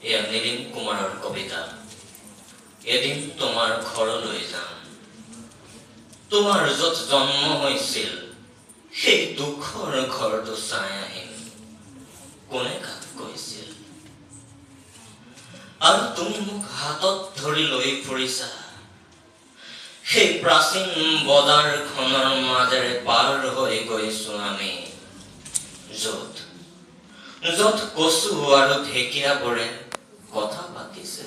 এয়া নীলিম কুমাৰৰ কবিতা "এদিন তোমাৰ ঘৰলৈ যাম"। তোমাৰ য'ত জন্ম হৈছিল, সেই দুখৰ ঘৰটো চাই আহিম। কোনে কাক কৈছিল? আৰু তুমি মোক হাতত ধৰি লৈ ফুৰিছা। সেই প্ৰাচীন বজাৰখনৰ মাজেৰে পাৰ হৈ গৈছো আমি, য'ত য'ত কচু আৰু ঢেকীয়াবোৰে কথা পাতিছে।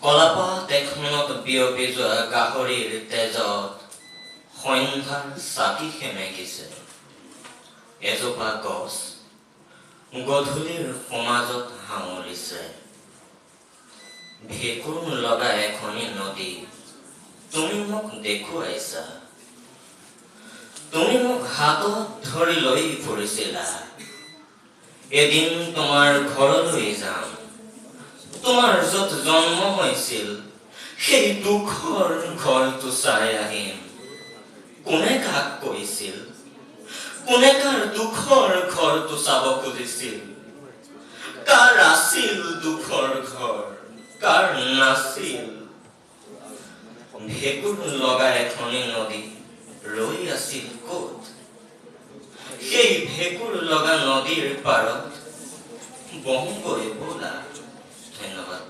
কলাপাত এখনত বিয়পি যোৱা গাহৰিৰ তেজত সন্ধ্যাৰ চাকি সেমেকিছে। এজোপা গছ গধূলিৰ সমাজত সাঙুৰিছে। ভেঁকুৰ লগা এখনি নদী তুমি মোক দেখুৱাইছা। তুমি মোক হাতত ধৰি লৈ ফুৰিছিলা। এদিন তোমাৰ ঘৰলৈ যাম। তোমাৰ য'ত জন্ম হৈছিল, সেই দুখৰ ঘৰটো চাই আহিম। কোনে কাক কৈছিল? কোনে কাৰ দুখৰ ঘৰটো চাব খুজিছিল? কাৰ আছিল দুখৰ ঘৰ, কাৰ নাছিল? ভেঁকুৰ লগা এখনি নদী ৰৈ আছিল ক'ত? সেই ভেঁকুৰ লগা নদীৰ পাৰত বহোগৈ ব'লা। ধন্যবাদ।